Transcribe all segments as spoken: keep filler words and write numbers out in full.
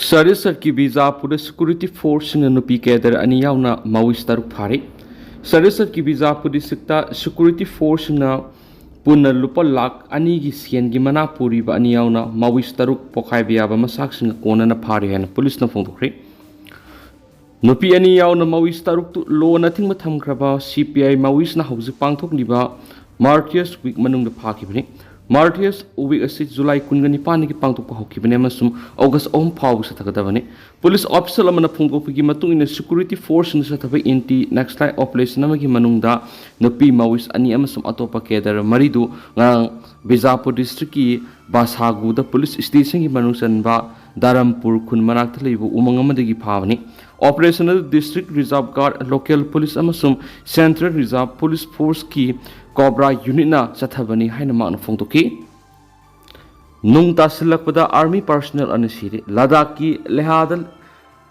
ꯁꯔꯤꯁꯠꯀꯤ ꯕꯤꯖꯥꯄꯨꯔꯗ security ꯐꯣꯔꯁꯁꯤꯡꯅ ꯅꯨꯄꯤ cadre ꯑꯅꯤ ꯌꯥꯎꯅ ꯃꯥꯋꯤꯁ ꯇꯔꯨꯛ ꯐꯥꯔꯤ꯫ ꯁꯔꯤꯁꯠꯀꯤ ꯕꯤꯖꯥꯄꯨꯔ ꯗꯤꯁꯇ꯭ꯔꯤꯛꯇ ꯁꯦꯀ꯭ꯌꯨꯔꯤꯇꯤ ꯐꯣꯔꯁꯁꯤꯡꯅ ꯄꯨꯟꯅ ꯂꯨꯄꯥ ꯂꯥꯈ ꯑꯅꯤꯒꯤ ꯁꯦꯟꯒꯤ ꯃꯅꯥ ꯄꯨꯔꯤꯕ ꯑꯅꯤ ꯌꯥꯎꯅ ꯃꯥꯋꯤꯁ ꯇꯔꯨꯛ ꯄꯣꯈꯥꯏꯕ ꯌꯥꯕ ꯃꯆꯥꯛꯁꯤꯡꯒ ꯀꯣꯟꯅꯅ ꯐꯥꯔꯤ ꯍꯥꯏꯅ ꯄꯨꯂꯤꯁꯅ ꯐꯣꯡꯗꯣꯛꯈ꯭ꯔꯦ꯫ ꯅꯨꯄꯤ ꯑꯅꯤ ꯌꯥꯎꯅ ꯃꯥꯋꯤꯁ ꯇꯔꯨꯛꯇꯨ ꯂꯣꯟꯅ ꯊꯤꯡꯕ ꯊꯝꯈ꯭ꯔꯕ ꯁꯤ ꯄꯤ ꯑꯥꯏ ꯃꯥꯋꯤꯁꯅ ꯍꯧꯖꯤꯛ ꯄꯥꯡꯊꯣꯛꯂꯤꯕ ꯃꯥꯔꯇꯤꯌꯔꯁ ꯋꯤꯛ ꯃꯅꯨꯡꯗ ꯐꯥꯈꯤꯕꯅꯤ꯫ ꯃꯥꯔꯇꯤꯌꯔꯁ ꯋꯤꯛ ꯑꯁꯤ ꯖꯨꯂꯥꯏ ꯀꯨꯟꯒ ꯅꯤꯄꯥꯟꯗꯒꯤ ꯄꯥꯡꯊꯣꯛꯄ ꯍꯧꯈꯤꯕꯅꯤ ꯑꯃꯁꯨꯡ ꯑꯣꯒꯁ ꯑꯍꯨꯝ ꯐꯥꯎꯕ ꯆꯠꯊꯒꯗꯕꯅꯤ꯫ ꯄꯨꯂꯤꯁ ꯑꯣꯐꯤꯁꯤꯌꯦꯜ ꯑꯃꯅ ꯐꯣꯡꯗꯣꯛꯄꯒꯤ ꯃꯇꯨꯡ ꯏꯟꯅ, ꯁꯦꯀ꯭ꯌꯨꯔꯤꯇꯤ ꯐꯣꯔꯁꯁꯤꯡꯅ ꯆꯠꯊꯕ ꯑꯦꯟꯇꯤ ꯅꯛꯁꯂꯥꯏꯠ ꯑꯣꯄꯔꯦꯁꯟ ꯑꯃꯒꯤ ꯃꯅꯨꯡꯗ ꯅꯨꯄꯤ ꯃꯥꯋꯤꯁ ꯑꯅꯤ ꯑꯃꯁꯨꯡ ꯑꯇꯣꯞꯄ ꯀꯦꯗꯔ ꯃꯔꯤꯗꯨ ꯉꯔꯥꯡ ꯕꯤꯖꯥꯄꯨꯔ ꯗꯤꯁꯇ꯭ꯔꯤꯛꯀꯤ ꯕꯥꯁꯥꯒꯨꯗ ꯄꯨꯂꯤꯁ ꯁ꯭ꯇꯦꯁꯟꯒꯤ ꯃꯅꯨꯡ ꯆꯟꯕ ꯗꯥꯔꯝꯄꯨꯔ ꯈꯨꯟ ꯃꯅꯥꯛꯇ ꯂꯩꯕ ꯎꯃꯪ ꯑꯃꯗꯒꯤ ꯐꯥꯕꯅꯤ꯫ ꯑꯣꯄꯔꯦꯁꯟ ꯑꯗꯨ ꯗꯤꯁꯇ꯭ꯔꯤꯛ ꯔꯤꯖꯥꯔꯚ ꯒꯥꯔꯗ, ꯂꯣꯀꯦꯜ ꯄꯨꯂꯤꯁ ꯑꯃꯁꯨꯡ ꯁꯦꯟꯇ꯭ꯔꯦꯜ ꯔꯤꯖꯥꯔꯚ ꯄꯨꯂꯤꯁ ꯐꯣꯔꯁꯀꯤ ꯀꯣꯕ꯭ꯔꯥ ꯌꯨꯅꯤꯠꯅ ꯆꯠꯊꯕꯅꯤ ꯍꯥꯏꯅ ꯃꯍꯥꯛꯅ ꯐꯣꯡꯗꯣꯛꯈꯤ꯫ ꯅꯨꯡ ꯇꯥꯁꯤꯜꯂꯛꯄꯗ ꯑꯥꯔꯃꯤ ꯄꯥꯔꯁꯣꯅꯦꯜ ꯑꯅꯤ ꯁꯤꯔꯦ꯫ ꯂꯗꯥꯈꯀꯤ ꯂꯦꯍꯥꯗ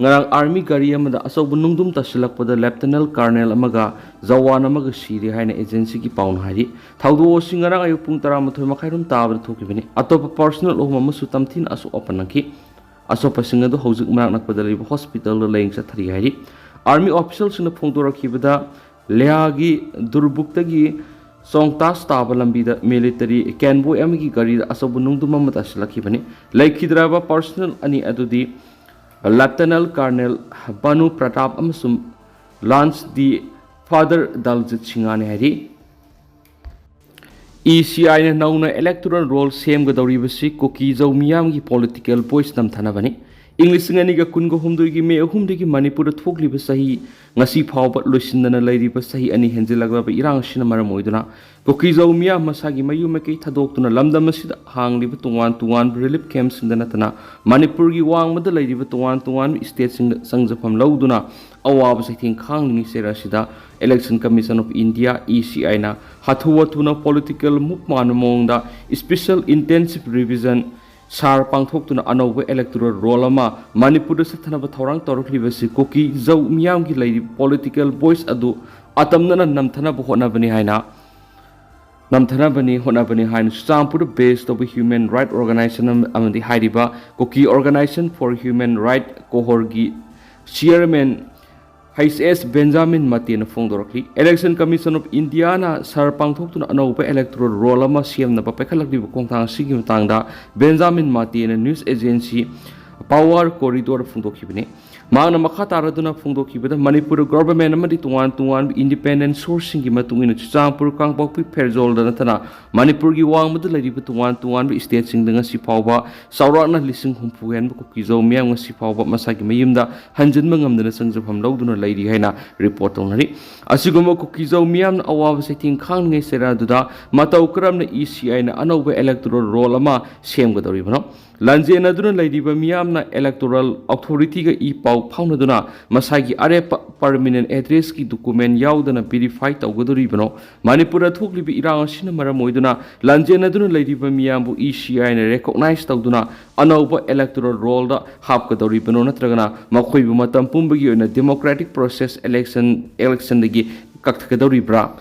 ꯉꯔꯥꯡ ꯑꯥꯔꯃꯤ ꯒꯥꯔꯤ ꯑꯃꯗ ꯑꯆꯧꯕ ꯅꯨꯡꯗꯨꯝ ꯇꯥꯁꯤꯜꯂꯛꯄꯗ ꯂꯦꯞꯇꯅꯦꯟ ꯀꯔꯅꯦꯜ ꯑꯃꯒ ꯖꯋꯥꯟ ꯑꯃꯒ ꯁꯤꯔꯦ ꯍꯥꯏꯅ ꯑꯦꯖꯦꯟꯁꯤꯒꯤ ꯄꯥꯎꯅ ꯍꯥꯏꯔꯤ꯫ ꯊꯧꯗꯣꯛ ꯑꯁꯤ ꯉꯔꯥꯡ ꯑꯌꯨꯛ ꯄꯨꯡ ꯇꯔꯥꯃꯥꯊꯣꯏ ꯃꯈꯥꯏꯔꯣꯝ ꯇꯥꯕꯗ ꯊꯣꯛꯈꯤꯕꯅꯤ꯫ ꯑꯇꯣꯞꯄ ꯄꯥꯔꯁꯣꯅꯦꯜ ꯑꯍꯨꯝ ꯑꯃꯁꯨ ꯇꯝꯊꯤꯅ ꯑꯁꯣꯛ ꯑꯄꯟ ꯅꯪꯈꯤ꯫ ꯑꯁꯣꯛꯄꯁꯤꯡ ꯑꯗꯨ ꯍꯧꯖꯤꯛ ꯃꯅꯥꯛ ꯅꯛꯄꯗ ꯂꯩꯕ ꯍꯣꯁꯄꯤꯇꯥꯜꯗ ꯂꯥꯌꯦꯡ ꯆꯠꯊꯔꯤ ꯍꯥꯏꯔꯤ꯫ ꯑꯥꯔꯃꯤ ꯑꯣꯐꯤꯁꯤꯌꯦꯜꯁꯤꯡꯅ ꯐꯣꯡꯗꯣꯔꯛꯈꯤꯕꯗ, ꯂꯦꯍꯥꯒꯤ ꯗꯨꯔꯕꯨꯛꯇꯒꯤ ꯆꯣꯡꯇꯥꯁ ꯇꯥꯕ ꯂꯝꯕꯤꯗ ꯃꯤꯂꯤꯇꯔꯤ ꯀꯦꯟꯕꯣꯏ ꯑꯃꯒꯤ ꯒꯥꯔꯤꯗ ꯑꯆꯧꯕ ꯅꯨꯡꯗꯨꯝ ꯑꯃ ꯇꯥꯁꯤꯜꯂꯛꯈꯤꯕꯅꯤ꯫ ꯂꯩꯈꯤꯗ꯭ꯔꯕ ꯄꯥꯔꯁꯣꯅꯦꯜ ꯑꯅꯤ ꯑꯗꯨꯗꯤ ꯂꯦꯞꯇꯅꯦꯟ ꯀꯔꯅꯦꯜ ꯕꯥꯅꯨ ꯄ꯭ꯔꯇꯥꯞ ꯑꯃꯁꯨꯡ ꯂꯥꯟꯁ ꯗꯤ ꯐꯥꯗꯔ ꯗꯜꯖꯤꯠ ꯁꯤꯡꯍꯅꯤ ꯍꯥꯏꯔꯤ꯫ ꯏ ꯁꯤ ꯑꯥꯏꯅ ꯅꯧꯅ ꯏꯂꯦꯛꯇꯣꯔꯦꯜ ꯔꯣꯜ ꯁꯦꯝꯒꯗꯧꯔꯤꯕꯁꯤ ꯀꯨꯀꯤ ꯖꯧ ꯃꯤꯌꯥꯝꯒꯤ ꯄꯣꯂꯤꯇꯤꯀꯦꯜ ꯚꯣꯏꯁ ꯅꯝꯊꯅꯕꯅꯤ꯫ ꯏꯪ ꯂꯤꯁꯤꯡ ꯑꯅꯤꯒ ꯀꯨꯟꯒ ꯍꯨꯝꯗꯣꯏꯒꯤ ꯃꯦ ꯑꯍꯨꯝꯗꯒꯤ ꯃꯅꯤꯄꯨꯔꯗ ꯊꯣꯛꯂꯤꯕ ꯆꯍꯤ ꯉꯁꯤ ꯐꯥꯎꯕ ꯂꯣꯏꯁꯤꯟꯗꯅ ꯂꯩꯔꯤꯕ ꯆꯍꯤ ꯑꯅꯤ ꯍꯦꯟꯖꯤꯜꯂꯛꯂꯕ ꯏꯔꯥꯡ ꯑꯁꯤꯅ ꯃꯔꯝ ꯑꯣꯏꯗꯨꯅ ꯀꯨꯀꯤ ꯖꯧ ꯃꯤꯌꯥꯝ ꯃꯁꯥꯒꯤ ꯃꯌꯨꯝ ꯃꯀꯩ ꯊꯥꯗꯣꯛꯇꯨꯅ ꯂꯝꯗꯝ ꯑꯁꯤꯗ ꯍꯥꯡꯂꯤꯕ ꯇꯣꯉꯥꯟ ꯇꯣꯉꯥꯟꯕ ꯔꯤꯂꯤꯐ ꯀꯦꯝꯞꯁꯤꯡꯗ ꯅꯠꯇꯅ ꯃꯅꯤꯄꯨꯔꯒꯤ ꯋꯥꯡꯃꯗ ꯂꯩꯔꯤꯕ ꯇꯣꯉꯥꯟ ꯇꯣꯉꯥꯟꯕ ꯁ꯭ꯇꯦꯠꯁꯤꯡꯗ ꯆꯪꯖꯐꯝ ꯂꯧꯗꯨꯅ ꯑꯋꯥꯕ ꯆꯩꯊꯦꯡ ꯈꯥꯡꯂꯤꯉꯩ ꯆꯩꯔꯛ ꯑꯁꯤꯗ Election Commission of India, E C I, ꯅ ꯍꯥꯊꯨ ꯍꯥꯊꯨꯅ ꯄꯣꯂꯤꯇꯤꯀꯦꯜ ꯃꯨꯚ ꯃꯥꯟꯕ ꯃꯑꯣꯡꯗ ꯏꯁꯄꯤꯁꯦꯜ ꯏꯟꯇꯦꯟꯁꯤꯚ ꯔꯤꯚꯤꯖꯟ ꯁꯥꯔ ꯄꯥꯡꯊꯣꯛꯇꯨꯅ ꯑꯅꯧꯕ ꯏꯂꯦꯛꯇꯣꯔꯦꯜ ꯔꯣꯜ ꯑꯃ ꯃꯅꯤꯄꯨꯔꯗ ꯆꯠꯊꯅꯕ ꯊꯧꯔꯥꯡ ꯇꯧꯔꯛꯂꯤꯕꯁꯤ ꯀꯨꯀꯤ ꯖꯧ ꯃꯤꯌꯥꯝꯒꯤ ꯂꯩꯔꯤꯕ ꯄꯣꯂꯤꯇꯤꯀꯦꯜ ꯚꯣꯏꯁ ꯑꯗꯨ ꯑꯇꯝꯅꯅ ꯅꯝꯊꯅꯕ ꯍꯣꯠꯅꯕꯅꯤ ꯍꯥꯏꯅ ꯅꯝꯊꯅꯕꯅꯤ ꯍꯣꯠꯅꯕꯅꯤ ꯍꯥꯏꯅ ꯆꯨꯔꯆꯥꯟꯄꯨꯔꯗ ꯕꯦꯁ ꯇꯧꯕ ꯍ꯭ꯌꯨꯃꯦꯟ ꯔꯥꯏꯠ ꯑꯣꯔꯒꯅꯥꯏꯖꯦꯁꯟ ꯑꯃ-, ꯑꯃꯗꯤ ꯍꯥꯏꯔꯤꯕ Kuki Organisation for Human Rights ꯀꯣꯍꯣꯔꯒꯤ ꯆꯤꯌꯔꯃꯦꯟ ꯍꯩꯆ ꯑꯦꯁ ꯕꯦꯟꯖꯥꯃꯤꯟ ꯃꯇꯦꯅ ꯐꯣꯡꯗꯣꯔꯛꯂꯤ꯫ Election Commission of Indiaꯅ ꯁꯔ ꯄꯥꯡꯊꯣꯛꯇꯨꯅ ꯑꯅꯧꯕ electoral roll ꯑꯃ ꯁꯦꯝꯅꯕ ꯄꯥꯏꯈꯠꯂꯛꯂꯤꯕ ꯈꯣꯡꯊꯥꯡ ꯑꯁꯤꯒꯤ ꯃꯇꯥꯡꯗ Benjamin ꯃꯇꯦꯅ news agency Power Corridor ꯐꯣꯡꯗꯣꯛꯈꯤꯕꯅꯤ꯫ ꯃꯍꯥꯛꯅ ꯃꯈꯥ ꯇꯥꯔꯗꯨꯅ ꯐꯣꯡꯗꯣꯛꯈꯤꯕꯗ, ꯃꯅꯤꯄꯨꯔ government ꯑꯃꯗꯤ ꯇꯣꯉꯥꯟ ꯇꯣꯉꯥꯟꯕ independent sourceꯁꯤꯡꯒꯤ ꯃꯇꯨꯡ ꯏꯟꯅ ꯆꯨꯔꯆꯥꯟꯄꯨꯔ, ꯀꯥꯡꯄꯣꯛꯄꯤ, ꯐꯦꯔꯖꯣꯜꯗ ꯅꯠꯇꯅ ꯃꯅꯤꯄꯨꯔꯒꯤ ꯋꯥꯡꯃꯗ ꯂꯩꯔꯤꯕ ꯇꯣꯉꯥꯟ ꯇꯣꯉꯥꯟꯕ stateꯁꯤꯡꯗ ꯉꯁꯤ ꯐꯥꯎꯕ ꯆꯥꯎꯔꯥꯛꯅ ꯂꯤꯁꯤꯡ ꯍꯨꯝꯐꯨ ꯍꯦꯟꯕ ꯀꯨꯀꯤꯖꯧ ꯃꯤꯌꯥꯝ ꯉꯁꯤ ꯐꯥꯎꯕ ꯃꯁꯥꯒꯤ ꯃꯌꯨꯝꯗ ꯍꯟꯖꯤꯟꯕ ꯉꯝꯗꯅ ꯆꯪꯖꯐꯝ ꯂꯧꯗꯨꯅ ꯂꯩꯔꯤ ꯍꯥꯏꯅ report ꯇꯧꯅꯔꯤ꯫ ꯑꯁꯤꯒꯨꯝꯕ ꯀꯨꯀꯤꯖꯧ ꯃꯤꯌꯥꯝꯅ ꯑꯋꯥꯕ ꯆꯩꯊꯦꯡ ꯈꯥꯡꯂꯤꯉꯩ ꯆꯩꯔꯥꯗꯨꯗ ꯃꯇꯧ ꯀꯔꯝꯅ E C Iꯅ ꯑꯅꯧꯕ electoral roll ꯑꯃ ꯁꯦꯝꯒꯗꯧꯔꯤꯕꯅꯣ? ꯂꯥꯟꯖꯦꯟꯅꯗꯨꯅ ꯂꯩꯔꯤꯕ ꯃꯤꯌꯥꯝꯅ electoral authorityꯒ ꯏ ꯄꯥꯎ ꯐꯥꯎꯅꯗꯨꯅ ꯃꯁꯥꯒꯤ ꯑꯔꯦꯞꯄ permanent addressꯀꯤ document ꯌꯥꯎꯗꯅ verify ꯇꯧꯒꯗꯧꯔꯤꯕꯅꯣ? ꯃꯅꯤꯄꯨꯔꯗ ꯊꯣꯛꯂꯤꯕ ꯏꯔꯥꯡ ꯑꯁꯤꯅ ꯃꯔꯝ ꯑꯣꯏꯗꯨꯅ ꯂꯥꯟꯖꯦꯟꯅꯗꯨꯅ ꯂꯩꯔꯤꯕ ꯃꯤꯌꯥꯝꯕꯨ E C Iꯅ recognize ꯇꯧꯗꯨꯅ ꯑꯅꯧꯕ electoral rollꯗ ꯍꯥꯞꯀꯗꯧꯔꯤꯕꯅꯣ, ꯅꯠꯇ꯭ꯔꯒꯅ ꯃꯈꯣꯏꯕꯨ ꯃꯇꯝ ꯄꯨꯝꯕꯒꯤ ꯑꯣꯏꯅ democratic process election, electionꯗꯒꯤ ꯀꯛꯊꯒꯗꯧꯔꯤꯕ꯭ꯔꯥ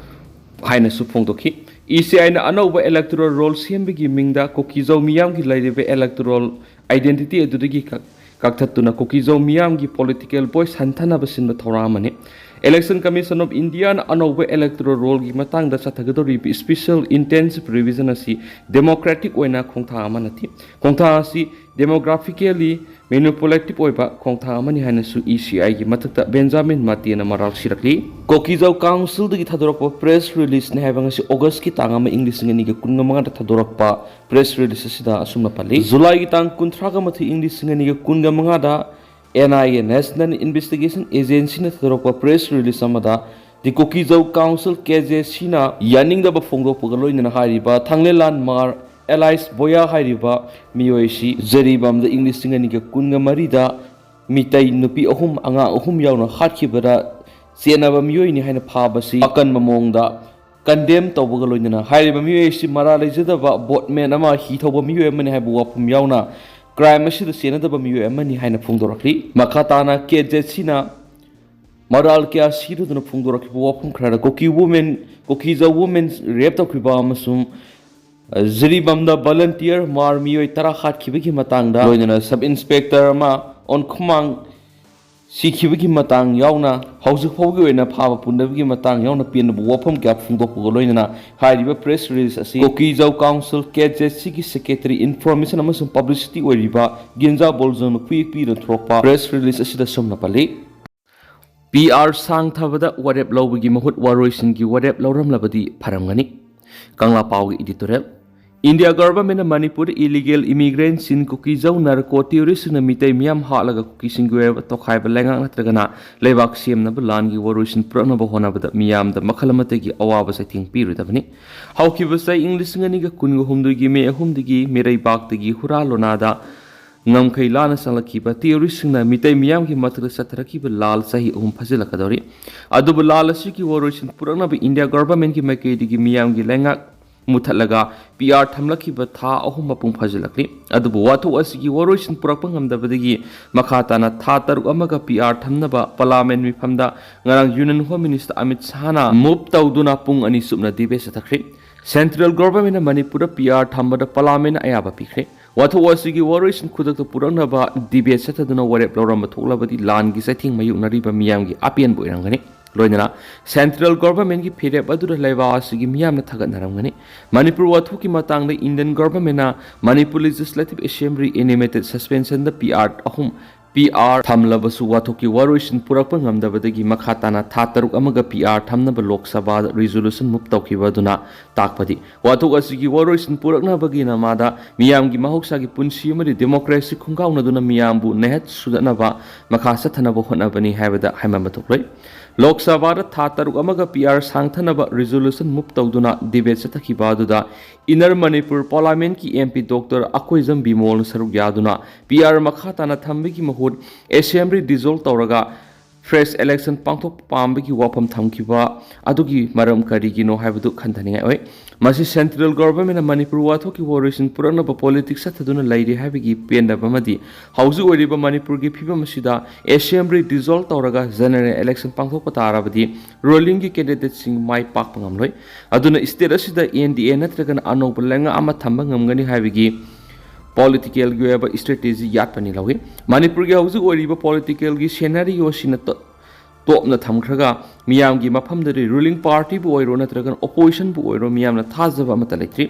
ꯍꯥꯏꯅꯁꯨ ꯐꯣꯡꯗꯣꯛꯈꯤ꯫ E C Iꯅ ꯑꯅꯧꯕ electoral roll ꯁꯦꯝꯕꯒꯤ ꯃꯤꯡꯗ ꯀꯨꯀꯤꯖꯧ ꯃꯤꯌꯥꯝꯒꯤ ꯂꯩꯔꯤꯕ electoral identity ꯑꯗꯨꯗꯒꯤ ꯀꯛ-, ꯀꯛꯊꯠꯇꯨꯅ ꯀꯨꯀꯤꯖꯧ ꯃꯤꯌꯥꯝꯒꯤ political voice ꯍꯟꯊꯅꯕ ꯁꯤꯟꯕ ꯊꯧꯔꯥꯡ ꯑꯃꯅꯤ꯫ Election Commission of Indiaꯅ ꯑꯅꯧꯕ electoral rollꯒꯤ ꯃꯇꯥꯡꯗ ꯆꯠꯊꯒꯗꯧꯔꯤꯕ special intensive revision ꯑꯁꯤ democratic ꯑꯣꯏꯅ ꯈꯣꯡꯊꯥꯡ ꯑꯃ ꯅꯠꯇꯦ꯫ ꯈꯣꯡꯊꯥꯡ ꯑꯁꯤ demographically manipulative ꯑꯣꯏꯕ ꯈꯣꯡꯊꯥꯡ ꯑꯃꯅꯤ ꯍꯥꯏꯅꯁꯨ E C Iꯒꯤ ꯃꯊꯛꯇ ꯕꯦꯟꯖꯥꯃꯤꯟ ꯃꯇꯦꯅ ꯃꯔꯥꯜ ꯁꯤꯔꯛꯂꯤ꯫ ꯀꯣꯀꯤꯖꯧ Councilꯗꯒꯤ ꯊꯥꯗꯣꯔꯛꯄ press releaseꯅꯤ ꯍꯥꯏꯕ ꯉꯁꯤ Augustꯀꯤ ꯇꯥꯡ ꯑꯃ, ꯏꯪ ꯂꯤꯁꯤꯡ ꯑꯅꯤꯒ ꯀꯨꯟꯒ ꯃꯉꯥꯗ ꯊꯥꯗꯣꯔꯛꯄ press release ꯑꯁꯤꯗ ꯑꯁꯨꯝꯅ ꯄꯜꯂꯤ: ꯖꯨꯂꯥꯏꯒꯤ ꯇꯥꯡ ꯀꯨꯟꯊ꯭ꯔꯥꯒ ꯃꯥꯊꯣꯏ, ꯏꯪ ꯂꯤꯁꯤꯡ ꯑꯅꯤꯒ ꯀꯨꯟꯒ ꯃꯉꯥꯗ N I A, National Investigation Agencyꯅ ꯊꯥꯗꯣꯔꯛꯄ press release ꯑꯃꯗ The Kuki-Zo Council, K J Cꯅ ꯌꯥꯅꯤꯡꯗꯕ ꯐꯣꯡꯗꯣꯛꯄꯒ ꯂꯣꯏꯅꯅ ꯍꯥꯏꯔꯤꯕ ꯊꯥꯡꯂꯦꯟꯂꯥꯟ ꯃꯥꯔ ꯑꯦꯂꯥꯏꯁ ꯕꯣꯌꯥ ꯍꯥꯏꯔꯤꯕ ꯃꯤꯑꯣꯏ ꯑꯁꯤ ꯖꯔꯤꯕꯥꯝꯗ ꯏꯪ ꯂꯤꯁꯤꯡ ꯑꯅꯤꯒ ꯀꯨꯟꯒ ꯃꯔꯤꯗ ꯃꯤꯇꯩ ꯅꯨꯄꯤ ꯑꯍꯨꯝ, ꯑꯉꯥꯡ ꯑꯍꯨꯝ ꯌꯥꯎꯅ ꯍꯥꯠꯈꯤꯕꯗ ꯆꯦꯟꯅꯕ ꯃꯤꯑꯣꯏꯅꯤ ꯍꯥꯏꯅ ꯐꯥꯕꯁꯤ ꯑꯀꯟꯕ ꯃꯑꯣꯡꯗ condemn ꯇꯧꯕꯒ ꯂꯣꯏꯅꯅ ꯍꯥꯏꯔꯤꯕ ꯃꯤꯑꯣꯏ ꯑꯁꯤ ꯃꯔꯥꯜ ꯂꯩꯖꯗꯕ boatman ꯑꯃ, ꯍꯤ ꯊꯧꯕ ꯃꯤꯑꯣꯏ ꯑꯃꯅꯤ ꯍꯥꯏꯕ ꯋꯥꯐꯝ ꯌꯥꯎꯅ crime ꯑꯁꯤꯗ ꯆꯦꯟꯅꯗꯕ ꯃꯤꯑꯣꯏ ꯑꯃꯅꯤ ꯍꯥꯏꯅ ꯐꯣꯡꯗꯣꯔꯛꯂꯤ꯫ ꯃꯈꯥ ꯇꯥꯅ K J Cꯅ ꯃꯔꯥꯜ ꯀꯌꯥ ꯁꯤꯔꯗꯨꯅ ꯐꯣꯡꯗꯣꯔꯛꯈꯤꯕ ꯋꯥꯐꯝ ꯈꯔꯗ ꯀꯨꯀꯤ ꯋꯨꯃꯦꯟ, ꯀꯨꯀꯤꯖꯧ ꯋꯨꯃꯦꯟ ꯔꯦꯞ ꯇꯧꯈꯤꯕ ꯑꯃꯁꯨꯡ, ꯑ, ꯖꯤꯔꯤꯕꯥꯝꯗ ꯚꯣꯂꯟꯇꯤꯌꯔ ꯃꯥꯔ ꯃꯤꯑꯣꯏ ꯇꯔꯥ ꯍꯥꯠꯈꯤꯕꯒꯤ ꯃꯇꯥꯡꯗ, ꯂꯣꯏꯅꯅ ꯁꯕ ꯏꯟꯁꯄꯦꯛꯇꯔ ꯑꯃ ꯑꯣꯟꯈꯨꯃꯥꯡ ꯁꯤꯈꯤꯕꯒꯤ ꯃꯇꯥꯡ ꯌꯥꯎꯅ ꯍꯧꯖꯤꯛ ꯐꯥꯎꯒꯤ ꯑꯣꯏꯅ ꯐꯥꯕ ꯄꯨꯟꯗꯕꯒꯤ ꯃꯇꯥꯡ ꯌꯥꯎꯅ ꯄꯦꯟꯗꯕ ꯋꯥꯐꯝ ꯀꯌꯥ ꯐꯣꯡꯗꯣꯛꯄꯒ ꯂꯣꯏꯅꯅ ꯍꯥꯏꯔꯤꯕ ꯄ꯭ꯔꯦꯁ ꯔꯤꯂꯤꯖ ꯑꯁꯤ ꯀꯨꯀꯤꯖꯧ ꯀꯥꯎꯟꯁꯤꯜ, ꯀꯦ ꯖꯦ ꯁꯤꯒꯤ ꯁꯦꯀ꯭ꯔꯦꯇꯔꯤ ꯏꯟꯐꯣꯔꯃꯦꯁꯟ ꯑꯃꯁꯨꯡ ꯄꯕ꯭ꯂꯤꯁꯤꯇꯤ ꯑꯣꯏꯔꯤꯕ ꯒꯤꯟꯖꯥ ꯕꯣꯜꯖꯣꯟꯅ ꯈꯨꯌꯦꯛ ꯄꯤꯗꯨꯅ ꯊꯣꯔꯛꯄ ꯄ꯭ꯔꯦꯁ ꯔꯤꯂꯤꯖ ꯑꯁꯤꯗ ꯁꯨꯝꯅ ꯄꯜꯂꯤ꯫ ꯄꯤ ꯑꯥꯔ ꯁꯥꯡꯊꯕꯗ ꯋꯥꯔꯦꯞ ꯂꯧꯕꯒꯤ ꯃꯍꯨꯠ ꯋꯥꯔꯣꯏꯁꯤꯟꯒꯤ ꯋꯥꯔꯦꯞ ꯂꯧꯔꯝꯂꯕꯗꯤ ꯐꯔꯝꯒꯅꯤ꯫ ꯀꯪꯂꯥ ꯄꯥꯎꯒꯤ ꯏꯗꯤꯇꯣꯔꯤꯌꯦꯜ꯫ ꯏꯟꯗꯤꯌꯥ ꯒꯚꯔꯟꯃꯦꯟꯠꯅ ꯃꯅꯤꯄꯨꯔꯗ ꯏꯂꯤꯒꯦꯜ ꯏꯃꯤꯒ꯭ꯔꯦꯟꯠꯁꯤꯡ, ꯀꯨꯀꯤꯖꯧ ꯅꯥꯔꯀꯣ ꯇꯦꯔꯣꯔꯤꯁꯁꯤꯡꯅ ꯃꯤꯇꯩ ꯃꯤꯌꯥꯝ ꯍꯥꯠꯂꯒ ꯀꯨꯀꯤꯁꯤꯡꯒꯤ ꯑꯣꯏꯕ ꯇꯣꯈꯥꯏꯕ ꯂꯩꯉꯥꯛ ꯅꯠꯇ꯭ꯔꯒꯅ ꯂꯩꯕꯥꯛ ꯁꯦꯝꯅꯕ ꯂꯥꯟꯒꯤ ꯋꯥꯔꯣꯏꯁꯤꯟ ꯄꯨꯔꯛꯅꯕ ꯍꯣꯠꯅꯕꯗ ꯃꯤꯌꯥꯝꯗ ꯃꯈꯜ ꯑꯃꯠꯇꯒꯤ ꯑꯋꯥꯕ ꯆꯩꯊꯦꯡ ꯄꯤꯔꯣꯏꯗꯕꯅꯤ꯫ ꯍꯧꯈꯤꯕ ꯆꯍꯤ ꯏꯪ ꯂꯤꯁꯤꯡ ꯑꯅꯤꯒ ꯀꯨꯟꯒ ꯍꯨꯝꯗꯣꯏꯒꯤ ꯃꯦ ꯑꯍꯨꯝꯗꯒꯤ ꯃꯤꯔꯩꯕꯥꯛꯇꯒꯤ ꯍꯨꯔꯥ ꯂꯣꯅꯥꯗ ꯉꯝꯈꯩ ꯂꯥꯟꯅ ꯆꯪꯂꯛꯈꯤꯕ ꯇꯦꯔꯣꯔꯤꯁꯁꯤꯡꯅ ꯃꯤꯇꯩ ꯃꯤꯌꯥꯝꯒꯤ ꯃꯊꯛꯇ ꯆꯠꯊꯔꯛꯈꯤꯕ ꯂꯥꯜ ꯆꯍꯤ ꯑꯍꯨꯝ ꯐꯥꯖꯤꯜꯂꯛꯀꯗꯧꯔꯤ꯫ ꯑꯗꯨꯕꯨ ꯂꯥꯜ ꯑꯁꯤꯒꯤ ꯋꯥꯔꯣꯏꯁꯤꯟ ꯄꯨꯔꯛꯅꯕ ꯏꯟꯗꯤꯌꯥ ꯒꯚꯔꯟꯃꯦꯟꯠꯀꯤ ꯃꯥꯏꯀꯩꯗꯒꯤ ꯃꯤꯌꯥꯝꯒꯤ ꯂꯩꯉꯥꯛ ꯃꯨꯊꯠꯂꯒ ꯄꯤ ꯑꯥꯔ ꯊꯝꯂꯛꯈꯤꯕ ꯊꯥ ꯑꯍꯨꯝ ꯃꯄꯨꯡ ꯐꯥꯖꯤꯜꯂꯛꯂꯤ꯫ ꯑꯗꯨꯕꯨ ꯋꯥꯊꯣꯛ ꯑꯁꯤꯒꯤ ꯋꯥꯔꯣꯏꯁꯤꯟ ꯄꯨꯔꯛꯄ ꯉꯝꯗꯕꯗꯒꯤ ꯃꯈꯥ ꯇꯥꯅ ꯊꯥ ꯇꯔꯨꯛ ꯑꯃꯒ ꯄꯤ ꯑꯥꯔ ꯊꯝꯅꯕ ꯄꯥꯔꯂꯤꯌꯥꯃꯦꯟꯠ ꯃꯤꯐꯝꯗ ꯉꯔꯥꯡ ꯌꯨꯅꯤꯌꯟ ꯍꯣꯝ ꯃꯤꯅꯤꯁꯇꯔ ꯑꯃꯤꯠ ꯁꯥꯍꯅ ꯃꯨꯚ ꯇꯧꯗꯨꯅ ꯄꯨꯡ ꯑꯅꯤ ꯆꯨꯞꯅ ꯗꯤꯕꯦꯠ ꯆꯠꯊꯈ꯭ꯔꯦ꯫ ꯁꯦꯟꯇ꯭ꯔꯦꯜ ꯒꯚꯔꯟꯃꯦꯟꯠꯅ ꯃꯅꯤꯄꯨꯔꯗ ꯄꯤ ꯑꯥꯔ ꯊꯝꯕꯗ ꯄꯥꯔꯂꯤꯌꯥꯃꯦꯟꯠꯅ ꯑꯌꯥꯕ ꯄꯤꯈ꯭ꯔꯦ꯫ ꯋꯥꯊꯣꯛ ꯑꯁꯤꯒꯤ ꯋꯥꯔꯣꯏꯁꯤꯟ ꯈꯨꯗꯛꯇ ꯄꯨꯔꯛꯅꯕ ꯗꯤꯕꯦꯠ ꯆꯠꯊꯗꯨꯅ ꯋꯥꯔꯦꯞ ꯂꯧꯔꯝꯕ ꯊꯣꯛꯂꯕꯗꯤ ꯂꯥꯟꯒꯤ ꯆꯩꯊꯦꯡ ꯃꯥꯌꯣꯛꯅꯔꯤꯕ ꯃꯤꯌꯥꯝꯒꯤ ꯑꯄꯦꯟꯕ ꯑꯣꯏꯔꯝꯒꯅꯤ꯫ ꯂꯣꯏꯅꯅ ꯁꯦꯟꯇ꯭ꯔꯦꯜ ꯒꯚꯔꯟꯃꯦꯟꯠꯀꯤ ꯐꯤꯔꯦꯞ ꯑꯗꯨꯗ ꯂꯩꯕꯥꯛ ꯑꯁꯤꯒꯤ ꯃꯤꯌꯥꯝꯅ ꯊꯥꯒꯠꯅꯔꯝꯒꯅꯤ꯫ ꯃꯅꯤꯄꯨꯔ ꯋꯥꯊꯣꯛꯀꯤ ꯃꯇꯥꯡꯗ ꯏꯟꯗꯤꯌꯟ ꯒꯚꯔꯟꯃꯦꯟꯠꯅ ꯃꯅꯤꯄꯨꯔ ꯂꯦꯖꯤꯁꯂꯦꯇꯤꯚ ꯑꯦꯁꯦꯝꯕ꯭ꯂꯤ ꯑꯦꯅꯤꯃꯦꯇꯦꯗ ꯁꯁꯄꯦꯟꯁꯟꯗ ꯄꯤ ꯑꯥꯔ ꯑꯍꯨꯝ, ꯄꯤ ꯑꯥꯔ ꯊꯝꯂꯕꯁꯨ ꯋꯥꯊꯣꯛꯀꯤ ꯋꯥꯔꯣꯏꯁꯤꯟ ꯄꯨꯔꯛꯄ ꯉꯝꯗꯕꯗꯒꯤ ꯃꯈꯥ ꯇꯥꯅ ꯊꯥ ꯇꯔꯨꯛ ꯑꯃꯒ ꯄꯤ ꯑꯥꯔ ꯊꯝꯅꯕ ꯂꯣꯛ ꯁꯚꯥꯗ ꯔꯤꯖꯣꯂꯨꯁꯟ ꯃꯨꯚ ꯇꯧꯈꯤꯕ ꯑꯗꯨꯅ ꯇꯥꯛꯄꯗꯤ ꯋꯥꯊꯣꯛ ꯑꯁꯤꯒꯤ ꯋꯥꯔꯣꯏꯁꯤꯟ ꯄꯨꯔꯛꯅꯕꯒꯤ ꯅꯃꯥꯗ ꯃꯤꯌꯥꯝꯒꯤ ꯃꯍꯧꯁꯥꯒꯤ ꯄꯨꯟꯁꯤ ꯑꯃꯗꯤ ꯗꯦꯃꯣꯀ꯭ꯔꯦꯁꯤ ꯈꯣꯡꯒꯥꯎꯅꯗꯨꯅ ꯃꯤꯌꯥꯝꯕꯨ ꯅꯩꯍꯠ ꯁꯨꯗꯠꯅꯕ ꯃꯈꯥ ꯆꯠꯊꯅꯕ ꯍꯣꯠꯅꯕꯅꯤ ꯍꯥꯏꯕꯗ ꯍꯥꯏꯃꯟꯕ ꯊꯣꯛꯂꯣꯏ꯫ ꯂꯣꯛ ꯁꯚꯥꯗ ꯊꯥ ꯇꯔꯨꯛ ꯑꯃꯒ ꯄꯤ ꯑꯥꯔ ꯁꯥꯡꯊꯅꯕ ꯔꯤꯖꯣꯂꯨꯁꯟ ꯃꯨꯚ ꯇꯧꯗꯨꯅ ꯗꯤꯕꯦꯠ ꯆꯠꯊꯈꯤꯕ ꯑꯗꯨꯗ ꯏꯟꯅꯔ ꯃꯅꯤꯄꯨꯔ ꯄꯥꯔꯂꯤꯌꯥꯃꯦꯟꯠꯀꯤ ꯑꯦꯝ ꯄꯤ ꯗꯣꯛꯇꯔ ꯑꯀꯣꯏꯖꯝ ꯕꯤꯃꯣꯜꯅ ꯁꯔꯨꯛ ꯌꯥꯗꯨꯅ ꯄꯤ ꯑꯥꯔ ꯃꯈꯥ ꯇꯥꯅ ꯊꯝꯕꯒꯤ ꯃꯍꯨꯠ ꯑꯦꯁꯦꯝꯕ꯭ꯂꯤ ꯗꯤꯖꯣꯜꯕ ꯇꯧꯔꯒ ꯐ꯭ꯔꯦꯁ ꯏꯂꯦꯛꯁꯟ ꯄꯥꯡꯊꯣꯛꯄ ꯄꯥꯝꯕꯒꯤ ꯋꯥꯐꯝ ꯊꯝꯈꯤꯕ ꯑꯗꯨꯒꯤ ꯃꯔꯝ ꯀꯔꯤꯒꯤꯅꯣ ꯍꯥꯏꯕꯗꯨ ꯈꯟꯊꯅꯤꯡꯉꯥꯏ ꯑꯣꯏ꯫ ꯃꯁꯤ central government ꯅ ꯃꯅꯤꯄꯨꯔ ꯋꯥꯊꯣꯛꯀꯤ ꯋꯥꯔꯣꯏꯁꯤꯟ ꯄꯨꯔꯛꯅꯕ politics ꯆꯠꯊꯗꯨꯅ ꯂꯩꯔꯤ ꯍꯥꯏꯕꯒꯤ ꯄꯦꯟꯗꯕ ꯑꯃꯗꯤ ꯍꯧꯖꯤꯛ ꯑꯣꯏꯔꯤꯕ ꯃꯅꯤꯄꯨꯔꯒꯤ ꯐꯤꯕꯝ ꯑꯁꯤꯗ assembly dissolve ꯇꯧꯔꯒ general election ꯄꯥꯡꯊꯣꯛꯄ ꯇꯥꯔꯕꯗꯤ ruling ꯒꯤ candidate ꯁꯤꯡ ꯃꯥꯏ ꯄꯥꯛꯄ ꯉꯝꯂꯣꯏ꯫ ꯑꯗꯨꯅ state ꯑꯁꯤꯗ N D A ꯅꯠꯇ꯭ꯔꯒꯅ ꯑꯅꯧꯕ ꯂꯩꯉꯥꯛ ꯑꯃ ꯊꯝꯕ ꯉꯝꯒꯅꯤ ꯍꯥꯏꯕꯒꯤ political ꯒꯤ ꯑꯣꯏꯕ strategy ꯌꯥꯠꯄꯅꯤ ꯂꯧꯏ꯫ ꯃꯅꯤꯄꯨꯔꯒꯤ ꯍꯧꯖꯤꯛ ꯑꯣꯏꯔꯤꯕ political ꯒꯤ scenario ꯑꯁꯤꯅ ꯇ-, ꯇꯣꯞꯅ ꯊꯝꯈ꯭ꯔꯒ ꯃꯤꯌꯥꯝꯒꯤ ꯃꯐꯝꯗꯗꯤ ruling party ꯕꯨ ꯑꯣꯏꯔꯣ ꯅꯠꯇ꯭ꯔꯒꯅ opposition ꯕꯨ ꯑꯣꯏꯔꯣ ꯃꯤꯌꯥꯝꯅ ꯊꯥꯖꯕ ꯑꯃꯠꯇ ꯂꯩꯇ꯭ꯔꯤ꯫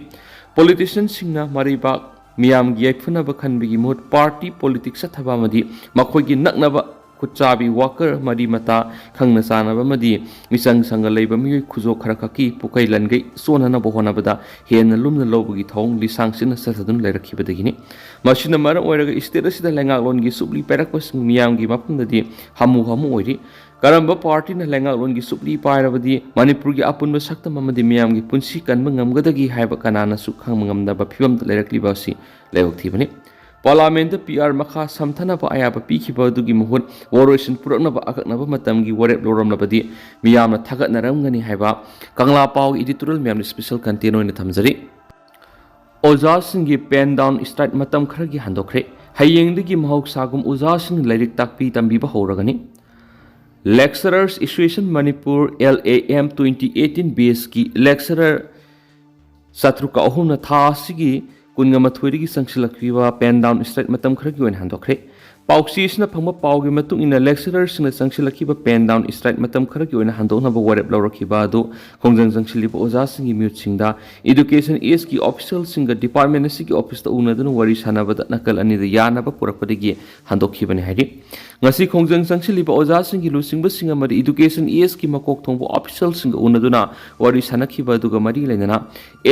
Politician ꯁꯤꯡꯅ ꯃꯔꯩꯕꯥꯛ ꯃꯤꯌꯥꯝꯒꯤ ꯌꯥꯏꯐꯅꯕ ꯈꯟꯕꯒꯤ ꯃꯍꯨꯠ party politics ꯆꯠꯊꯕ ꯑꯃꯗꯤ ꯃꯈꯣꯏꯒꯤ ꯅꯛꯅꯕ ꯈꯨꯠꯆꯥꯕꯤ worker ꯃꯔꯤ ꯃꯇꯥ ꯈꯪꯅ ꯆꯥꯟꯅꯕ ꯑꯃꯗꯤ ꯃꯤꯆꯪ ꯁꯪꯒ ꯂꯩꯕ ꯃꯤꯑꯣꯏ ꯈꯨꯖꯣ ꯈꯔ ꯈꯛꯀꯤ ꯄꯨꯀꯩ ꯂꯟꯒꯩ ꯆꯣꯟꯅꯅꯕ ꯍꯣꯠꯅꯕꯗ ꯍꯦꯟꯅ ꯂꯨꯝꯅ ꯂꯧꯕꯒꯤ ꯊꯧꯑꯣꯡ ꯂꯤꯁꯥꯡ ꯁꯤꯠꯅ ꯆꯠꯊꯗꯨꯅ ꯂꯩꯔꯛꯈꯤꯕꯗꯒꯤꯅꯤ꯫ ꯃꯁꯤꯅ ꯃꯔꯝ ꯑꯣꯏꯔꯒ state ꯑꯁꯤꯗ ꯂꯩꯉꯥꯛꯂꯣꯟꯒꯤ ꯆꯨꯞꯂꯤ ꯄꯥꯏꯔꯛꯄꯁꯤꯡ ꯃꯤꯌꯥꯝꯒꯤ ꯃꯐꯝꯗꯗꯤ ꯍꯥꯃꯨ ꯍꯥꯃꯨ ꯑꯣꯏꯔꯤ꯫ ꯀꯔꯝꯕ party ꯅ ꯂꯩꯉꯥꯛꯂꯣꯟꯒꯤ ꯆꯨꯞꯂꯤ ꯄꯥꯏꯔꯕꯗꯤ ꯃꯅꯤꯄꯨꯔꯒꯤ ꯑꯄꯨꯟꯕ ꯁꯛꯇꯝ ꯑꯃꯗꯤ ꯃꯤꯌꯥꯝꯒꯤ ꯄꯨꯟꯁꯤ ꯀꯟꯕ ꯉꯝꯒꯗꯒꯦ ꯍꯥꯏꯕ ꯀꯅꯥꯅꯁꯨ ꯈꯪꯕ ꯉꯝꯗꯕ ꯐꯤꯕꯝꯗ ꯂꯩꯔꯛꯂꯤꯕ ꯑꯁꯤ ꯂꯥꯏꯕꯛ ꯊꯤꯕꯅꯤ꯫ Parliament ꯇ P R ꯃꯈꯥ ꯁꯝꯊꯅꯕ ꯑꯌꯥꯕ ꯄꯤꯈꯤꯕ ꯑꯗꯨꯒꯤ ꯃꯍꯨꯠ ꯋꯥꯔꯣꯏꯁꯤꯟ ꯄꯨꯔꯛꯅꯕ ꯑꯀꯛꯅꯕ ꯃꯇꯝꯒꯤ ꯋꯥꯔꯦꯞ ꯂꯧꯔꯝꯂꯕꯗꯤ ꯃꯤꯌꯥꯝꯅ ꯊꯥꯒꯠꯅꯔꯝꯒꯅꯤ ꯍꯥꯏꯕ ꯀꯪꯂꯥ ꯄꯥꯎꯒꯤ editorial ꯃꯌꯥꯝꯅ special content ꯑꯣꯏꯅ ꯊꯝꯖꯔꯤ꯫ ꯑꯣꯖꯥꯁꯤꯡꯒꯤ pen down strike ꯃꯇꯝ ꯈꯔꯒꯤ ꯍꯟꯗꯣꯛꯈ꯭ꯔꯦ꯫ ꯍꯌꯦꯡꯗꯒꯤ ꯃꯍꯧꯁꯥꯒꯨꯝ ꯑꯣꯖꯥꯁꯤꯡꯅ ꯂꯥꯏꯔꯤꯛ ꯇꯥꯛꯄꯤ ꯇꯝꯕꯤꯕ ꯍꯧꯔꯒꯅꯤ꯫ Lecturers Association Manipur, L A M, twenty eighteen batch ꯀꯤ lecturer ꯆꯥꯇ꯭ꯔꯨꯛꯀ ꯑꯍꯨꯝꯅ ꯊꯥ ꯑꯁꯤꯒꯤ ꯀꯨꯟꯒ ꯃꯥꯊꯣꯏꯗꯒꯤ ꯆꯪꯁꯤꯜꯂꯛꯂꯤꯕ pen down strike ꯃꯇꯝ ꯈꯔꯒꯤ ꯑꯣꯏꯅ ꯍꯟꯗꯣꯛꯈ꯭ꯔꯦ꯫ ꯄꯥꯎꯆꯦ ꯑꯁꯤꯅ ꯐꯪꯕ ꯄꯥꯎꯒꯤ ꯃꯇꯨꯡ ꯏꯟꯅ, lecturer ꯁꯤꯡꯅ ꯆꯪꯁꯤꯜꯂꯛꯈꯤꯕ pen down strike ꯃꯇꯝ ꯈꯔꯒꯤ ꯑꯣꯏꯅ ꯍꯟꯗꯣꯛꯅꯕ ꯋꯥꯔꯦꯞ ꯂꯧꯔꯛꯈꯤꯕ ꯑꯗꯨ ꯈꯣꯡꯖꯪ ꯆꯪꯁꯤꯜꯂꯤꯕ ꯑꯣꯖꯥꯁꯤꯡꯒꯤ ꯃꯤꯍꯨꯠꯁꯤꯡꯗ Education East ꯀꯤ official ꯁꯤꯡꯒ department ꯑꯁꯤꯒꯤ office ꯇ ꯎꯅꯗꯨꯅ ꯋꯥꯔꯤ ꯁꯥꯟꯅꯕꯗ ꯅꯥꯀꯜ ꯑꯅꯤꯗ ꯌꯥꯅꯕ ꯄꯨꯔꯛꯄꯗꯒꯤ ꯍꯟꯗꯣꯛꯈꯤꯕꯅꯤ ꯍꯥꯏꯔꯤ꯫ ꯉꯁꯤ ꯈꯣꯡꯖꯪ ꯆꯪꯁꯤꯜꯂꯤꯕ ꯑꯣꯖꯥꯁꯤꯡꯒꯤ ꯂꯨꯆꯤꯡꯕꯁꯤꯡ ꯑꯃꯗꯤ Education East ꯀꯤ ꯃꯀꯣꯛ ꯊꯣꯡꯕ official ꯁꯤꯡꯒ ꯎꯅꯗꯨꯅ ꯋꯥꯔꯤ ꯁꯥꯟꯅꯈꯤꯕ ꯑꯗꯨꯒ ꯃꯔꯤ ꯂꯩꯅꯅ,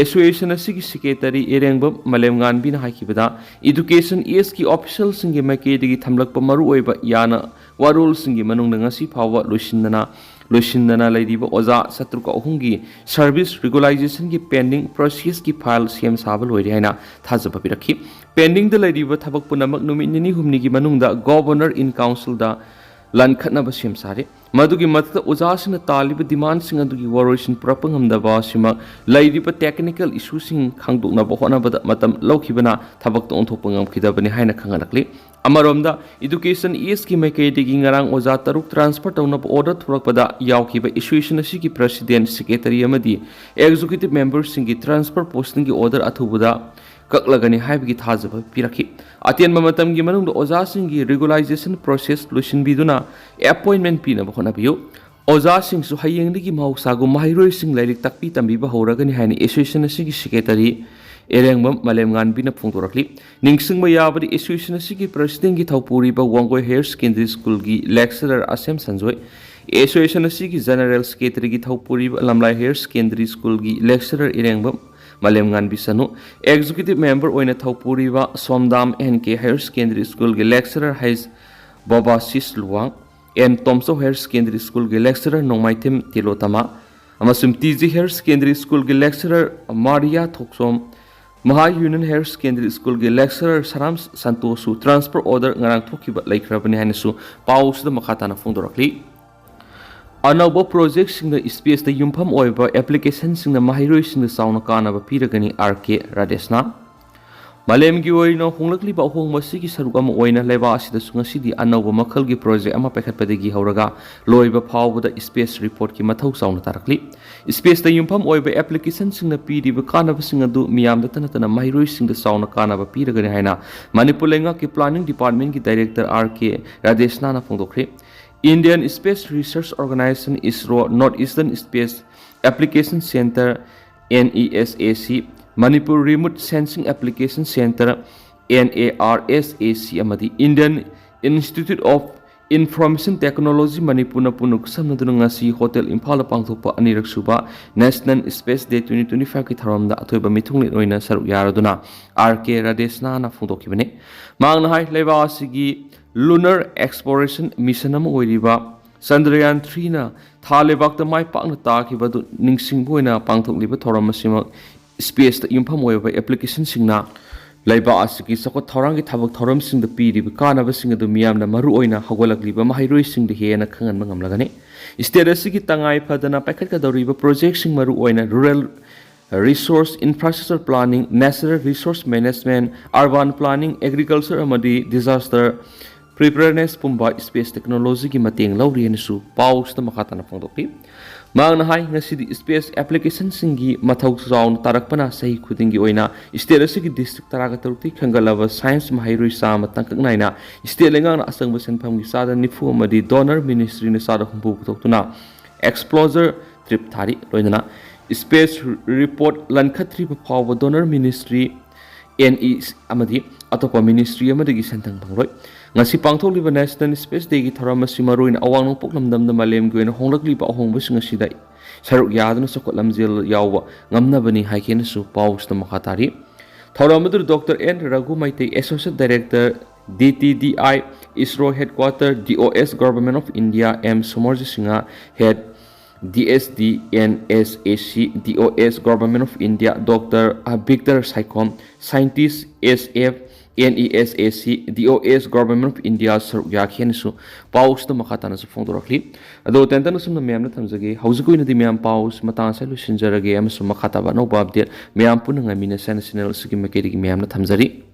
association ꯑꯁꯤꯒꯤ secretary ꯏꯔꯦꯡꯕꯝ ꯃꯥꯂꯦꯝꯉꯥꯟꯕꯤꯅ ꯍꯥꯏꯈꯤꯕꯗ, Education East ꯀꯤ official ꯁꯤꯡꯒꯤ ꯃꯥꯏꯀꯩꯗꯒꯤ ꯊꯝꯂꯛꯄ ꯃꯔꯨꯑꯣꯏꯕ ꯌꯥꯅ ꯋꯥꯔꯣꯜꯁꯤꯡꯒꯤ ꯃꯅꯨꯡꯗ ꯉꯁꯤ ꯐꯥꯎꯕ ꯂꯣꯏꯁꯤꯟꯗꯅ, ꯂꯣꯏꯁꯤꯟꯗꯅ ꯂꯩꯔꯤꯕ ꯑꯣꯖꯥ ꯆꯥꯇ꯭ꯔꯨꯛ ꯑꯍꯨꯝꯒꯤ service regularization ꯒꯤ pending process ꯀꯤ file ꯁꯦꯝ ꯁꯥꯕ ꯂꯣꯏꯔꯦ ꯍꯥꯏꯅ ꯊꯥꯖꯕ ꯄꯤꯔꯛꯈꯤ꯫ Pending ꯗ ꯂꯩꯔꯤꯕ ꯊꯕꯛ ꯄꯨꯝꯅꯃꯛ ꯅꯨꯃꯤꯠ ꯅꯤꯅꯤ ꯍꯨꯝꯅꯤꯒꯤ ꯃꯅꯨꯡꯗ Governor in Council ꯗ ꯂꯥꯟꯈꯠꯅꯕ ꯁꯦꯝ ꯁꯥꯔꯤ꯫ ꯃꯗꯨꯒꯤ ꯃꯊꯛꯇ ꯑꯣꯖꯥꯁꯤꯡꯅ ꯇꯥꯜꯂꯤꯕ ꯗꯤꯃꯥꯟꯁꯤꯡ ꯑꯗꯨꯒꯤ ꯋꯥꯔꯣꯏꯁꯤꯟ ꯄꯨꯔꯛꯄ ꯉꯝꯗꯕ ꯑꯁꯤꯃꯛ ꯂꯩꯔꯤꯕ ꯇꯦꯛꯅꯤꯀꯦꯜ ꯏꯁꯨꯁꯤꯡ ꯈꯪꯗꯣꯛꯅꯕ ꯍꯣꯠꯅꯕꯗ ꯃꯇꯝ ꯂꯧꯈꯤꯕꯅ ꯊꯕꯛꯇ ꯑꯣꯟꯊꯣꯛꯄ ꯉꯝꯈꯤꯗꯕꯅꯤ ꯍꯥꯏꯅ ꯈꯪꯍꯜꯂꯛꯂꯤ꯫ ꯑꯃꯔꯣꯝꯗ, ꯏꯗꯨꯀꯦꯁꯟ ꯏꯁꯀꯤ ꯃꯥꯏꯀꯩꯗꯒꯤ ꯉꯔꯥꯡ ꯑꯣꯖꯥ ꯇꯔꯨꯛ ꯇ꯭ꯔꯥꯟꯁꯐꯔ ꯇꯧꯅꯕ ꯑꯣꯔꯗꯔ ꯊꯣꯔꯛꯄꯗ ꯌꯥꯎꯈꯤꯕ ꯑꯦꯁꯣꯁꯤꯌꯦꯁꯟ ꯑꯁꯤꯒꯤ ꯄ꯭ꯔꯁꯤꯗꯦꯟꯠ, ꯁꯦꯀ꯭ꯔꯦꯇꯔꯤ ꯑꯃꯗꯤ ꯑꯦꯛꯖꯤꯀ꯭ꯌꯨꯇꯤꯚ ꯃꯦꯝꯕꯔꯁꯤꯡꯒꯤ ꯇ꯭ꯔꯥꯟꯁꯐꯔ ꯄꯣꯁꯇꯤꯡꯒꯤ ꯑꯣꯔꯗꯔ ꯑꯊꯨꯕꯗ ꯀꯛꯂꯒꯅꯤ ꯍꯥꯏꯕꯒꯤ ꯊꯥꯖꯕ ꯄꯤꯔꯛꯈꯤ꯫ ꯑꯇꯦꯟꯕ ꯃꯇꯝꯒꯤ ꯃꯅꯨꯡꯗ ꯑꯣꯖꯥꯁꯤꯡꯒꯤ ꯔꯤꯒꯨꯂꯥꯏꯖꯦꯁꯟ ꯄ꯭ꯔꯣꯁꯦꯁ ꯂꯣꯏꯁꯤꯟꯕꯤꯗꯨꯅ ꯑꯦꯄꯣꯏꯟꯃꯦꯟ ꯄꯤꯅꯕ ꯍꯣꯠꯅꯕꯤꯌꯨ꯫ ꯑꯣꯖꯥꯁꯤꯡꯁꯨ ꯍꯌꯦꯡꯗꯒꯤ ꯃꯍꯧꯁꯥꯒꯨꯝ ꯃꯍꯩꯔꯣꯏꯁꯤꯡ ꯂꯥꯏꯔꯤꯛ ꯇꯥꯛꯄꯤ ꯇꯝꯕꯤꯕ ꯍꯧꯔꯒꯅꯤ ꯍꯥꯏꯅ ꯑꯦꯁꯣꯁꯤꯌꯦꯁꯟ ꯑꯁꯤꯒꯤ ꯁꯦꯀ꯭ꯔꯦꯇꯔꯤ ꯏꯔꯦꯡꯕꯝ ꯃꯥꯂꯦꯝꯉꯥꯟꯕꯤꯅ ꯐꯣꯡꯗꯣꯔꯛꯂꯤ꯫ ꯅꯤꯡꯁꯤꯡꯕ ꯌꯥꯕꯗꯤ, ꯑꯦꯁꯣꯁꯤꯌꯦꯁꯟ ꯑꯁꯤꯒꯤ ꯄ꯭ꯔꯁꯤꯗꯦꯟꯒꯤ ꯊꯧꯄꯨꯔꯤꯕ ꯋꯥꯡꯒꯣꯏ ꯍꯥꯌꯔ ꯁꯦꯀꯦꯟꯗꯔꯤ ꯁ꯭ꯀꯨꯜꯒꯤ ꯂꯦꯛꯆꯔꯔ ꯑꯁꯦꯝ ꯁꯟꯖꯣꯏ, ꯑꯦꯁꯣꯁꯤꯌꯦꯁꯟ ꯑꯁꯤꯒꯤ ꯖꯦꯅꯔꯦꯜ ꯁꯦꯀ꯭ꯔꯦꯇꯔꯤꯒꯤ ꯊꯧꯄꯨꯔꯤꯕ ꯂꯝꯂꯥꯏ ꯍꯥꯌꯔ ꯁꯦꯀꯦꯟꯗꯔꯤ ꯁ꯭ꯀꯨꯜꯒꯤ lecturer Irengbam Malemnganbi Sanu, executive member ꯑꯣꯏꯅ ꯊꯧꯄꯨꯔꯤꯕ Somdam N K higher secondary ꯁ꯭ꯀꯨꯜꯒꯤ lecturer Heis Bobasish Luwang, N Tomchou higher secondary ꯁ꯭ꯀꯨꯜꯒꯤ ꯂꯦꯛꯆꯔꯔ ꯅꯣꯡꯃꯥꯏꯊꯦꯝ ꯇꯤꯂꯣꯇꯃꯥ ꯑꯃꯁꯨꯡ ꯇꯤ ꯖꯤ ꯍꯥꯌꯔ ꯁꯦꯀꯦꯟꯗꯔꯤ ꯁ꯭ꯀꯨꯜꯒꯤ ꯂꯦꯛꯆꯔꯔ ꯃꯥꯔꯤꯌꯥ ꯊꯣꯛꯆꯣꯝ, ꯃꯍꯥ ꯌꯨꯅꯤꯌꯟ ꯍꯥꯌꯔ ꯁꯦꯀꯦꯟꯗꯔꯤ ꯁ꯭ꯀꯨꯜꯒꯤ ꯂꯦꯛꯆꯔꯔ ꯁꯔꯥꯝ ꯁꯟꯇꯣꯁꯁꯨ ꯇ꯭ꯔꯥꯟꯁꯐꯔ ꯑꯣꯔꯗꯔ ꯉꯔꯥꯡ ꯊꯣꯛꯈꯤꯕ ꯂꯩꯈ꯭ꯔꯕꯅꯤ ꯍꯥꯏꯅꯁꯨ ꯄꯥꯎꯁꯤꯗ ꯃꯈꯥ ꯇꯥꯅ ꯐꯣꯡꯗꯣꯔꯛꯂꯤ꯫ ꯑꯅꯧꯕ ꯄ꯭ꯔꯣꯖꯦꯛꯁꯤꯡꯗ ꯁ꯭ꯄꯦꯁꯇ ꯌꯨꯝꯐꯝ ꯑꯣꯏꯕ ꯑꯦꯄ꯭ꯂꯤꯀꯦꯁꯟꯁꯤꯡꯅ ꯃꯍꯩꯔꯣꯏꯁꯤꯡꯗ ꯆꯥꯎꯅ ꯀꯥꯟꯅꯕ ꯄꯤꯔꯒꯅꯤ, ꯑꯥꯔ ꯀꯦ ꯔꯥꯙꯦꯁꯅꯥ꯫ ꯃꯥꯂꯦꯝꯒꯤ ꯑꯣꯏꯅ ꯍꯣꯡꯂꯛꯂꯤꯕ ꯑꯍꯣꯡꯕ ꯑꯁꯤꯒꯤ ꯁꯔꯨꯛ ꯑꯃ ꯑꯣꯏꯅ ꯂꯩꯕꯥꯛ ꯑꯁꯤꯗꯁꯨ ꯉꯁꯤꯗꯤ ꯑꯅꯧꯕ ꯃꯈꯜꯒꯤ ꯄ꯭ꯔꯣꯖꯦꯛ ꯑꯃ ꯄꯥꯏꯈꯠꯄꯗꯒꯤ ꯍꯧꯔꯒ ꯂꯣꯏꯕ ꯐꯥꯎꯕꯗ ꯁ꯭ꯄꯦꯁ ꯔꯤꯄꯣꯔꯠꯀꯤ ꯃꯊꯧ ꯆꯥꯎꯅ ꯇꯥꯔꯛꯂꯤ꯫ ꯁ꯭ꯄꯦꯁꯇ ꯌꯨꯝꯐꯝ ꯑꯣꯏꯕ ꯑꯦꯄ꯭ꯂꯤꯀꯦꯁꯟꯁꯤꯡꯅ ꯄꯤꯔꯤꯕ ꯀꯥꯟꯅꯕꯁꯤꯡ ꯑꯗꯨ ꯃꯤꯌꯥꯝꯗꯇ ꯅꯠꯇꯅ ꯃꯍꯩꯔꯣꯏꯁꯤꯡꯗ ꯆꯥꯎꯅ ꯀꯥꯟꯅꯕ ꯄꯤꯔꯒꯅꯤ ꯍꯥꯏꯅ ꯃꯅꯤꯄꯨꯔ ꯂꯩꯉꯥꯛꯀꯤ ꯄ꯭ꯂꯥꯅꯤꯡ ꯗꯤꯄꯥꯔꯠꯃꯦꯟꯒꯤ ꯗꯥꯏꯔꯦꯛꯇꯔ ꯑꯥꯔ ꯀꯦ ꯔꯥꯙꯦꯁꯅꯥꯅ ꯐꯣꯡꯗꯣꯛꯈ꯭ꯔꯦ꯫ Indian Space Research Organization, ISRO, North Eastern Space Application Centre, NESAC, Manipur Remote Sensing Application Centre, NARSAC, ꯑꯃꯗꯤ Indian Institute of Information Technology ꯃꯅꯤꯄꯨꯔꯅ ꯄꯨꯟꯅ ꯈꯨꯠꯁꯝꯅꯗꯨꯅ ꯉꯁꯤ ꯍꯣꯇꯦꯜ ꯏꯝꯐꯥꯜꯗ ꯄꯥꯡꯊꯣꯛꯄ ꯑꯅꯤꯔꯛ ꯁꯨꯕ National Space Day twenty twenty-five ꯀꯤ ꯊꯧꯔꯝꯗ ꯑꯊꯣꯏꯕ ꯃꯤꯊꯨꯡꯂꯦꯟ ꯑꯣꯏꯅ ꯁꯔꯨꯛ ꯌꯥꯔꯗꯨꯅ ꯑꯥꯔ ꯀꯦ ꯔꯥꯙꯦꯁꯅꯥꯅ ꯐꯣꯡꯗꯣꯛꯈꯤꯕꯅꯤ꯫ ꯃꯍꯥꯛꯅ ꯍꯥꯏ, ꯂꯩꯕꯥꯛ ꯑꯁꯤꯒꯤ lunar exploration mission ꯑꯃ ꯑꯣꯏꯔꯤꯕ ꯆꯟꯗ꯭ꯔꯌꯥꯟ three ꯅ ꯊꯥ ꯂꯩꯕꯥꯛꯇ ꯃꯥꯏ ꯄꯥꯛꯅ ꯇꯥꯈꯤꯕ ꯑꯗꯨ ꯅꯤꯡꯁꯤꯡꯕ ꯑꯣꯏꯅ ꯄꯥꯡꯊꯣꯛꯂꯤꯕ ꯊꯧꯔꯝ ꯑꯁꯤꯃꯛ ꯁ꯭ꯄꯦꯁꯇ ꯌꯨꯝꯐꯝ ꯑꯣꯏꯕ ꯑꯦꯄ꯭ꯂꯤꯀꯦꯁꯟꯁꯤꯡꯅ ꯂꯩꯕꯥꯛ ꯑꯁꯤꯒꯤ ꯆꯥꯎꯈꯠ ꯊꯧꯔꯥꯡꯒꯤ ꯊꯕꯛ ꯊꯧꯔꯝꯁꯤꯡꯗ ꯄꯤꯔꯤꯕ ꯀꯥꯟꯅꯕꯁꯤꯡ ꯑꯗꯨ ꯃꯤꯌꯥꯝꯅ ꯃꯔꯨꯑꯣꯏꯅ ꯍꯧꯒꯠꯂꯛꯂꯤꯕ ꯃꯍꯩꯔꯣꯏꯁꯤꯡꯗ ꯍꯦꯟꯅ ꯈꯪꯍꯟꯕ ꯉꯝꯂꯒꯅꯤ꯫ State ꯑꯁꯤꯒꯤ ꯇꯉꯥꯏ ꯐꯗꯅ ꯄꯥꯏꯈꯠꯀꯗꯧꯔꯤꯕ projectꯁꯤꯡ, ꯃꯔꯨꯑꯣꯏꯅ rural resource infrastructure planning, natural resource management, urban planning, agriculture ꯑꯃꯗꯤ disaster preparedness ꯄꯨꯝꯕ space technologyꯒꯤ ꯃꯇꯦꯡ ꯂꯧꯔꯤ ꯍꯥꯏꯅꯁꯨ ꯄꯥꯎꯁꯤꯗ ꯃꯈꯥ ꯇꯥꯅ ꯐꯣꯡꯗꯣꯛꯂꯤ꯫ ꯃꯍꯥꯛꯅ ꯍꯥꯏ, ꯉꯁꯤꯗꯤ space applicationꯁꯤꯡꯒꯤ ꯃꯊꯧ ꯆꯥꯎꯅ ꯇꯥꯔꯛꯄꯅ ꯆꯍꯤ ꯈꯨꯗꯤꯡꯒꯤ ꯑꯣꯏꯅ state ꯑꯁꯤꯒꯤ district ꯇꯔꯥꯒ ꯇꯔꯨꯛꯇꯒꯤ ꯈꯟꯒꯠꯂꯕ science ꯃꯍꯩꯔꯣꯏ ꯆꯥꯝꯃ ꯇꯥꯡꯀꯛ ꯅꯥꯏꯅ state ꯂꯩꯉꯥꯛꯅ ꯑꯆꯪꯕ ꯁꯦꯟꯐꯝꯒꯤ ꯆꯥꯗ ꯅꯤꯐꯨ ꯑꯃꯗꯤ donor ministryꯅ ꯆꯥꯗ ꯍꯨꯝꯐꯨ ꯄꯨꯊꯣꯛꯇꯨꯅ exposure trip ꯊꯥꯔꯤ꯫ ꯂꯣꯏꯅꯅ space report ꯂꯟꯈꯠꯇ꯭ꯔꯤꯕ ꯐꯥꯎꯕ donor ministry, NE ꯑꯃꯗꯤ ꯑꯇꯣꯞꯄ ministry ꯑꯃꯗꯒꯤ ꯁꯦꯟꯊꯪ ꯐꯪꯂꯣꯏ꯫ ꯉꯁꯤ ꯄꯥꯡꯊꯣꯛꯂꯤꯕ National Space Dayꯒꯤ ꯊꯧꯔꯝ ꯑꯁꯤ ꯃꯔꯨꯑꯣꯏꯅ ꯑꯋꯥꯡ ꯅꯣꯡꯄꯣꯛ ꯂꯝꯗꯝꯗ ꯃꯥꯂꯦꯝꯒꯤ ꯑꯣꯏꯅ ꯍꯣꯡꯂꯛꯂꯤꯕ ꯑꯍꯣꯡꯕꯁꯤꯡ ꯑꯁꯤꯗ ꯁꯔꯨꯛ ꯌꯥꯗꯨꯅ ꯆꯥꯎꯈꯠ ꯂꯝꯖꯦꯜ ꯌꯥꯎꯕ ꯉꯝꯅꯕꯅꯤ ꯍꯥꯏꯈꯤꯅꯁꯨ ꯄꯥꯎꯁꯤꯗ ꯃꯈꯥ ꯇꯥꯔꯤ꯫ ꯊꯧꯔꯝ ꯑꯗꯨꯗ Doctor N ꯔꯘꯨ Meitei, Associate Director, DTDI, ISRO Headquarter, DOS Government of India, M Somorjit Singh, Head, DSD, NSAC, DOS Government of India, Doctor Victor Saikhom, Scientist, SF, NESAC, DOS Government of India ꯁꯔꯨꯛ ꯌꯥꯈꯤ ꯍꯥꯏꯅꯁꯨ ꯄꯥꯎꯁꯤꯗ ꯃꯈꯥ ꯇꯥꯅꯁꯨ ꯐꯣꯡꯗꯣꯔꯛꯂꯤ꯫ ꯑꯗꯣ ꯇꯦꯟꯇꯟ ꯑꯁꯨꯝꯅ ꯃꯌꯥꯝꯅ ꯊꯝꯖꯒꯦ꯫ ꯍꯧꯖꯤꯛꯀꯤ ꯑꯣꯏꯅꯗꯤ ꯃꯌꯥꯝ ꯄꯥꯎꯁꯤ ꯃꯇꯥꯡ ꯑꯁꯤꯗ ꯂꯣꯏꯁꯤꯟꯖꯔꯒꯦ ꯑꯃꯁꯨꯡ ꯃꯈꯥ ꯇꯥꯕ ꯑꯅꯧꯕ update ꯃꯌꯥꯝ ꯄꯨꯟꯅ ꯉꯥꯏꯃꯤꯟꯅꯁꯦ ꯍꯥꯏꯅ channel ꯑꯁꯤꯒꯤ ꯃꯥꯏꯀꯩꯗꯒꯤ ꯃꯌꯥꯝꯅ ꯊꯝꯖꯔꯤ꯫